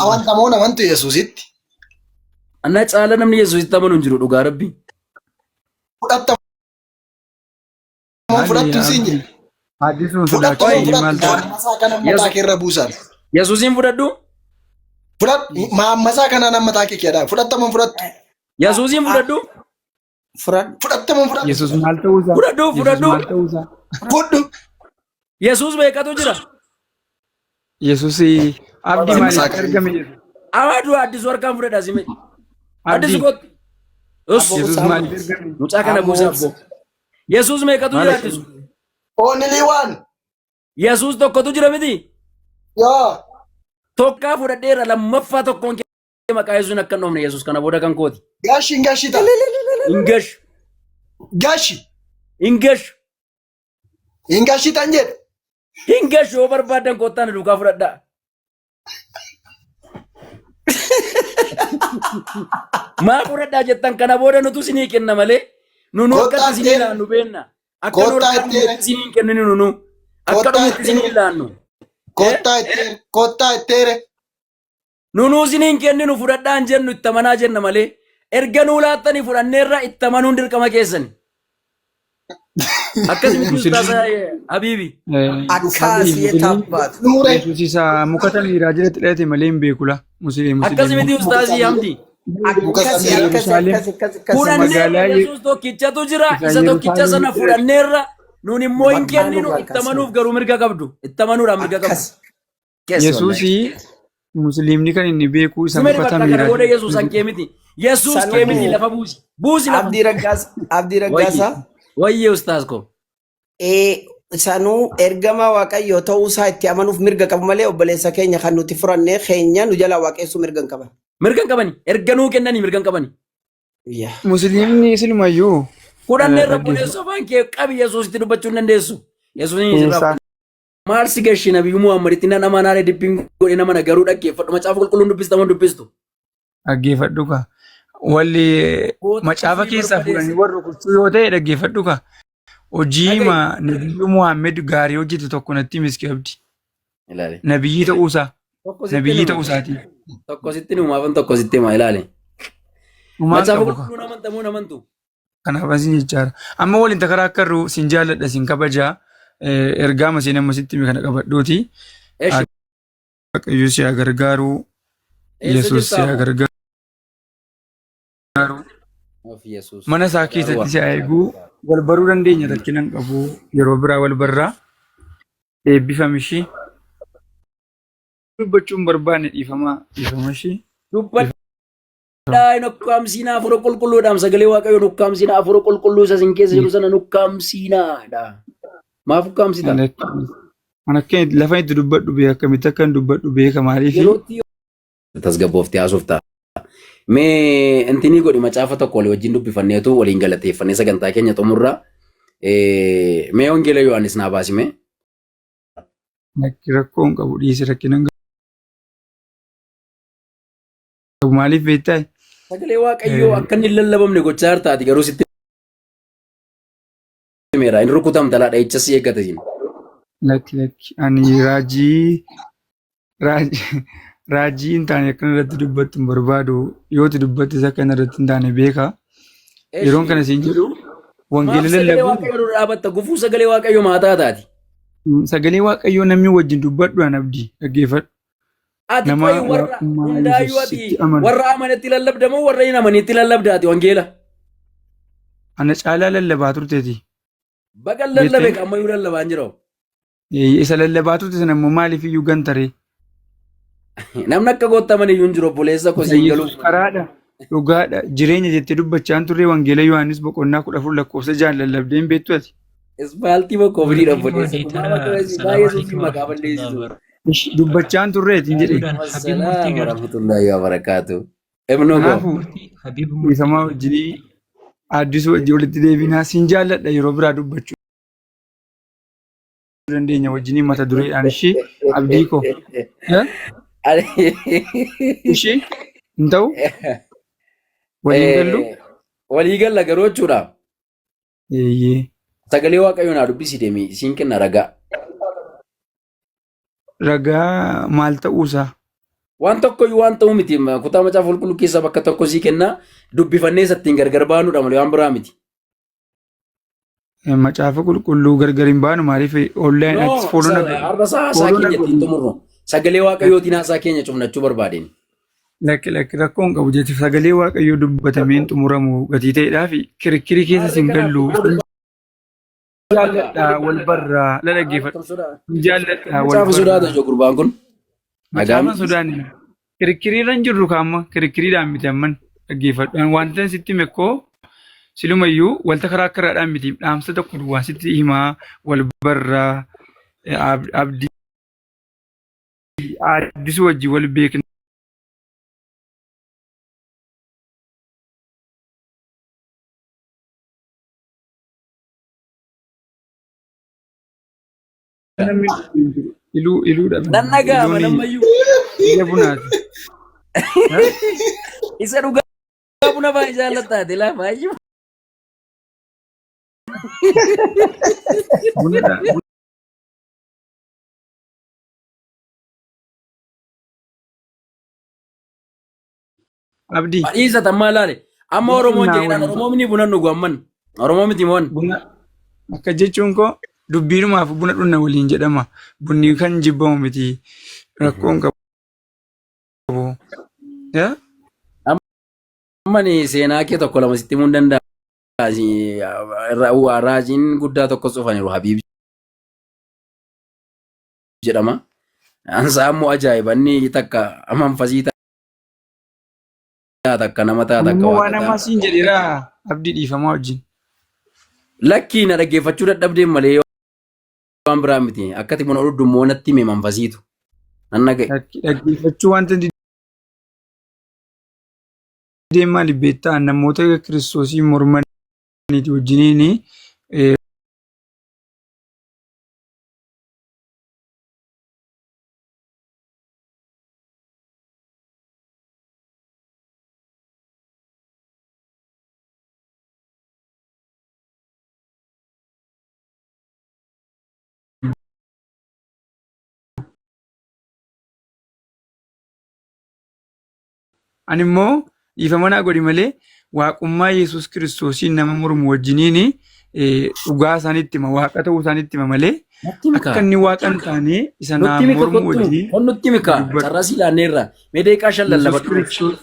Amantaa moo namantu Yesuusitti? Ana caala namni Yesuusitti amanu hin jiru dhugaa rabbi. Fudhatta moo Maali fudhattu siin abdii? jedhe. Addisuun Fudhattu moo sodaachisanii maal fudhattu ta'a? maammasaa kana mataa Yesu- kee irra buusan. Yesuusiin fudhadhu. Fudhadhu maammasaa kanaan mataa kee keedhaa. Fudhatta moo fudhattu? Yesuusiin fudhadhu. Fudhadhu. Fudhatta moo fudhattu? Yesuus maal ta'uu isaa? Fudhadhu Yesuus fudhadhu. maal ta'uu isaa? Fudhu. Yesuus meeqatu jira? Yesuus abdii Maammasaa maaliif kana. ergame Yesuus? Awaadu addisu harkaan fudhadha sime. Addisu Abdii kootti. Us. Abbo Yesuus Usama. maaliif ergame? Mucaa kana Abbo buusa abboo. Yesuus meeqatu Maal jira akka addisu? Only one. Yesuus tokkotu jira miti. Yaa. Tokkaa fudhadheera lammaffaa tokkoon kee maqaa Yesuusin akka hin dhoofne Yesuus kana booda kan kooti. Gashi hin gashita. Hin gashu. Gashi. Hin gashu. Hin gashitan jedhe. Hin gashu yoo barbaaddan koottaa na duukaa fudhadhaa. Maa fudhadhaa jettan kana booda nutu isinii kenna malee nunu Koottaa akkatti isinii ittiin. laannu beenna. Akka nu Koottaa harkaan ittiin. dhumutti isinii hin kenninu nunu. Akka Koottaa dhumutti ittiin. isinii laannu. Koottaa ittiin. Koottaa itteere. Nunuu isinii hin kenninu fudhadhaa hin jennu itti amanaa jenna malee. Erga nuu laattanii fudhanneerra itti amanuun dirqama keessani. Akkas miti ustaas Habiibi. Akkaas yeetaabbaatu. Nuure. Yesuus isa muka tamiiraa jalatti dhalate malee hin beeku la. Musliim Akkas miti ustaas Hamdi. Muka Akkasi samiiraa. akkasi Yerusaalem. akkasi akkasi akkasi. Fudhanneerra Magaalaa Yesuus tokkichatu jira isa isa tokkicha sana Yerusaalemitti dhalate. fudhanneerra nuun immoo hin Maqaa kenninu nurraa itti kaasee. amanuuf garuu mirga qabdu. Itti amanuudhaan mirga qabdu. Akkas. Yes, Yesuus wallahi. musliimni kan inni beeku isa Simeri muka bakka kana tamiiraa booda Yesuus an kee miti. Yesuus kee miti Sanuu lafa buusi. Buusi lafa. Abdii Raggaasa Abdii Wayye. Raggaasaa Wayye ustaas koo. ee sanuu ergama Waaqayyoo ta'uu isaa itti amanuuf mirga qabu malee obboleessa keenya kan nuti furannee keenya nu jalaa waaqeessuu mirga hin qaban. Mirga hin qabani. Erga nuu kennanii mirga hin qabani. Yaa. Musliimni silumayyuu Fudhanneerra dhaggeeffadhu. obboleessa afaan kee qabi Yesuusitti dubbachuu hin dandeessu. Yesuusin sirraa Eessaa maal si gashee nabiyyuu Muhammaditti nan amanaalee dibbiin godhe nama na garuu dhaggeeffadhu macaafa qulqulluun dubbista moo hin dubbistu. Dhaggeeffadhu ka. Walli Goota macaafa ofii keessaa fuudhanii barbadeesse. warra rukuchuu yoo ta'e dhaggeeffadhu ka. Hojii Dhaga'i. ma nabiyyuu Muhammad gaarii hojjete tokko natti himi iski abdi. Ilaali. Nabiyyii ta'uusaa. Tokko sitti Nabiyyii hima. ta'uu isaatii. Tokko sitti hima maafan tokko sitti hima ilaali. Dhumaan Macaafa qabu ka. qulqulluun amantamoo hin amantu. Kanaaf asin jechaadha. Amma waliin takaraa akka irru sin jaalladha sin kabajaa. Ergaa maseen amma sitti hime kana qabadhuuti. Eshi Waaqayyo si haa gargaaru. eessa Yesuus jirta si haa ammoo? gargaaru. Of Yesuus. Mana isaa Garuu keessatti si haa eegu. Wal baruu dandeenya rakkina hin qabu. Yeroo biraa wal barraa. Eebbifami ishii. Dubbachuu hin barbaanne dhiifama dhiifama ishii. Dubbadhaa hin ukkaamsiinaa hafuura qulqulluudhaan sagalee Waaqayyoo hin ukkaamsiinaa hafuura qulqulluu isa isin keessa jiru sana hin ukkaamsiinaa dha. Maaf ukkaamsita? An akka lafa itti dubbadhu beeka akkamitti akka hin dubbadhu beeka maaliifi Yerootti tasgabbooftee haasofta. Mee intinii godhi macaafa tokko walii wajjin dubbifanneetu waliin galateeffannee sagantaa keenya xumurra. Mee wangeela Yohaannis naa baasi mee. Lakki rakkoo hin qabu dhiisi rakkina hin qabu maaliif beektaa? Sagalee Waaqayyoo akka inni hin lallabamne gochaa jirta ati garuu sitti himeera. Inni rukutamta laa dha'icha si eeggata isin. Lakki lakki ani raajii raajii raajii hin taane akkana irratti dubbattu hin barbaadu yoo itti dubbattes akkana irratti hin taane beeka. Yeroon kana siin jedhu Maaf wangeela sagalee lallabuun Waaqayyoo dura dhaabatta gufuu sagalee Waaqayyoo maataa taati. sagalee waaqayyoo namni wajjin dubbadhu an abdii dhaggeeffadhu. Ati Nama qoyi warra waaqummaa hundaayyuu Yesuus ati itti amanu. warra amanetti lallabda moo warra hin amanitti lallabda ati wangeela? Ana caalaa lallabaa turteeti. Baga lallabe Beektee? ammayyuu lallabaa hin jiru. Isa lallabaa turte sana immoo maaliif iyyuu gantaree? Namni akka goottaman iyyuu hin jiru obboleessa koo Isa siin Yesuus galuuf. karaadha, dhugaadha, jireenya jettee dubbachaa hin turre wangeela Yohaannis boqonnaa 14 lakkoofsa 6 lallabdee hin beektu ati. Ispaaltii bakka ofiidha obboleessa koo. Moderator Maal akka Salaam baay'ee suusiin alaikum maqaa warahmatullahi balleessitu. wabarakatuh. Ish, Dubbachaa hin turreeti hin jedhe. Suudaan Habib Murtii Assalaam gartu. warahmatullahi wabarakaatu. Ibnu koo. Kanaafuu Murtii Habib Murtii dhiifamaa wajjinii addisuu wajjin walitti deebinaa siin jaalladha yeroo biraa dubbachuu dandeenya wajjinii mata dureedhaan ishii abdii koo. Eh? Ishii hin ta'u waliin gallu Walii galla garuu jechuudha. Eeyyee. Sagalee Waaqayyoo naa dubbisi deemi isiin kenna ragaa. Ragaa maal ta'uusaa? Waan tokkoyyuu waan ta'uu miti. Kutaa macaafa qulqulluu keessaa bakka tokko sii kennaa dubbifannee isa ittiin gargar baanuudha malee waan biraa miti. Macaafa qulqulluu gargar hin baanu maaliif online No, atis follow na godhi. har'a isaa haasaa Follow na keenya ittiin godhi. xumurru. Sagalee waaqayyootiin haasaa keenya cufnachuu barbaadeen. Lakki lakki rakkoo hin qabu jechuuf sagalee waaqayyoo dubbatameen xumuramu gatii ta'eedhaa fi kirikkirii keessa Harri sin kanaaf gallu. xiqqoo Jaalladha wal barraa la dhaggeeffadhu. Jaalladha wal Macaafa sodaata barraa. ijoo gurbaan kun. Macaafa Dhagaami. sodaanne. Kirikkirii irra hin jirru kaamma kirikkiriidhaan miti amman dhaggeeffadhu. Wanta sitti hime koo silumayyuu wanta karaa karaadhaan miti dhaamsa tokko duwwaa sitti himaa wal barraa abdii addisuu wajjin wal beekna. Namni iluu iluu dhabe. Nan dhaga'ama Iluun nammayyuu. ija bunaati. Isa dhugaa buna baay'ee jaallattaate laa baay'ee. Bunadha. Abdii. Dhiisa tammaa laale. Amma Oromoon Naa jedhan waliin. Oromoo mini buna dhugu amman. Oromoo miti moon. Buna akka jechuun koo dubbiinumaaf buna dhunna waliin jedhama. Bunni kan jibbamu miti. Rakkoon qabu. Yaa? Amman seenaa kee tokko lama sitti himuu hin danda'a. Raajiin guddaa tokkos dhufaniiru Habiib jedhama. Ansaa immoo ajaa'iba inni takka amanfasii ta'a takka nama ta'a Ani takka immoo waaqa waan ta'a. ammaa siin jedheera abdii dhiifamaa wajjin. Lakkii na dhaggeeffachuu dadhabdeen malee waan biraa miti. Akkati buna dhugdu immoo natti hime manfasiitu. Nan dhaga'e. Dhaggeeffachuu wanta dideen maali beektaa namoota kiristoosii mormaniiti wajjiniin Ani immoo dhiifama naa godhi malee waaqummaa Yesuus Kiristoosiin nama mormu wajjiniin dhugaa isaanitti hima waaqa ta'uu isaanitti hima malee Nutti himi akka kaa. inni waaqa hin taane isa naa Nutti himi mormu kottu. wajjiniin Kon nutti himi kaa. dubbadha. Carraa sii laanneerra. Mee daqiiqaa shan Yesuus lallabadhu. Kiristoos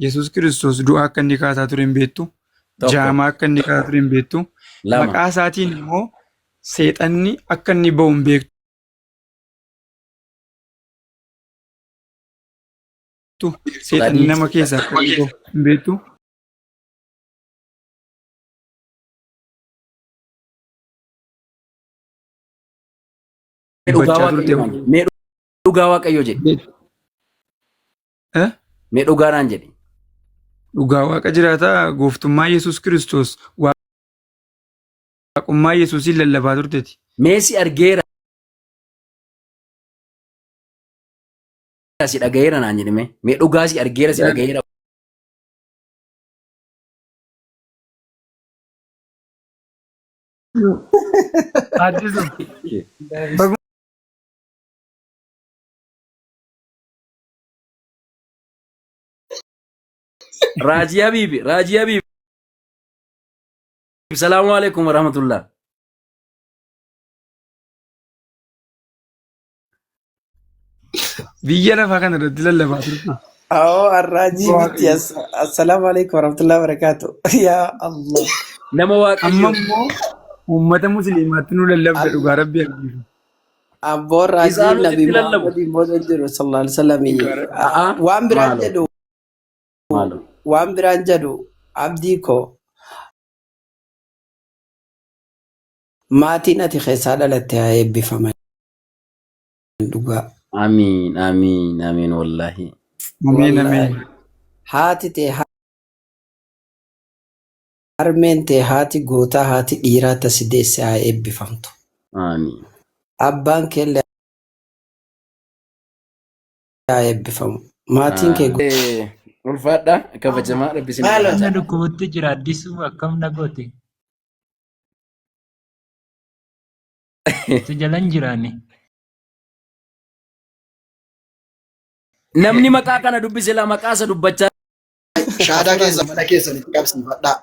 Yesuus Kiristoos du'a akka inni kaasaa ture hin beektu. Tokko. Jaamaa akka inni kaasaa ture hin beektu. Lama. Maqaa isaatiin immoo seexanni akka inni ba'u hin beektu. Seexanni Sadii. nama keessaa akka inni ba'u hin beektu. Mee dhugaa Dubbachaa turte. waaqayyoo naan jedhi. Mee dhugaa waaqayyoo jedhi. Eh? Mee dhugaa naan jedhi. Dhugaa waaqa jiraataa gooftummaa Yesuus Kiristoos waaqummaa Yesuusiin lallabaa turteti. Mee si argeera si dhagayeera naan jedhi mee. Mee dhugaa si argeera si dhagayeera. Addisu. Baguma Raajii Habiibi, Raajii Habiibi. Salaamu alaikum warahmatullah. Biyya lafaa kana irratti lallabaa turte. Awoo arraajii miti. Assalaamu alaikum warahmatullahi wabarakatuh. Yaa Allah. Nama Amma Waaqayyoo. immoo uummata musliimaatti nu lallabda dhugaa rabbi argiifu. Abboon raajii Isaanuu Nabi sitti lallabu. Muhammadiin booda hin jiru sallallahu alaihi wasallam. A'aa Waan biraan maaloo jedhu maaloo. waan biraan jedhu abdii koo maatiin ati keessaa dhalatte haa eebbifaman dhugaa. Amiin amiin amiin wallaahi. Ameen Wallaahi ameen. haati tee harmeen tee haati gootaa haati dhiiraa tasi deesse haa eebbifamtu. Amiin. Abbaan keellee haa eebbifamu. Maatiin kee Ulfaadha kabajamaa rabbi isin Maalo. haa Na dhukkubutti jira addisuu akkam na goote? Si jalan jiraani. Namni maqaa kana dubbise la maqaa isa dubbachaa Shaadaa keessa mana keessanitti qabsiifadhaa.